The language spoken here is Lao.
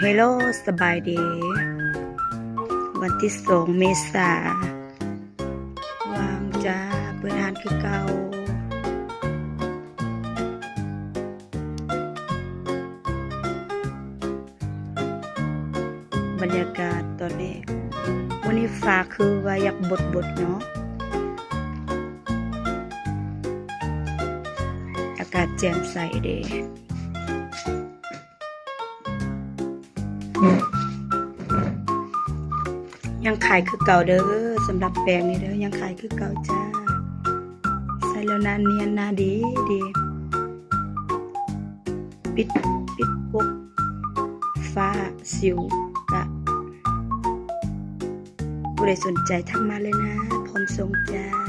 ເຮໂລ ສະບາຍດີ ວັນທີສອງເມສາ ວ່າງຈ້າ ເປີດຮ້ານຄືເກົ່າ. ບັນຍາກາດຕອນນີ້ ມື້ນີ້ຟ້າຄືວ່າຢາກບົດໆເນາະ ອາກາດແຈ່ມໃສເດ. ຍັງຂາຍຄືເກົ່າເດີ ສຳລັບແປ້ງນີ້ເດີ ຍັງຂາຍຄືເກົ່າຈ້າ. ໃສ່ແລ້ວໜ້ານຽນ ໜ້າດີເດ ປິດ ປິດປົກ ຟ້າ ສິວກະ ຜູ້ໃດສົນໃຈທັກມາເລີຍນະ ພ້ອມສົ່ງຈ້າ.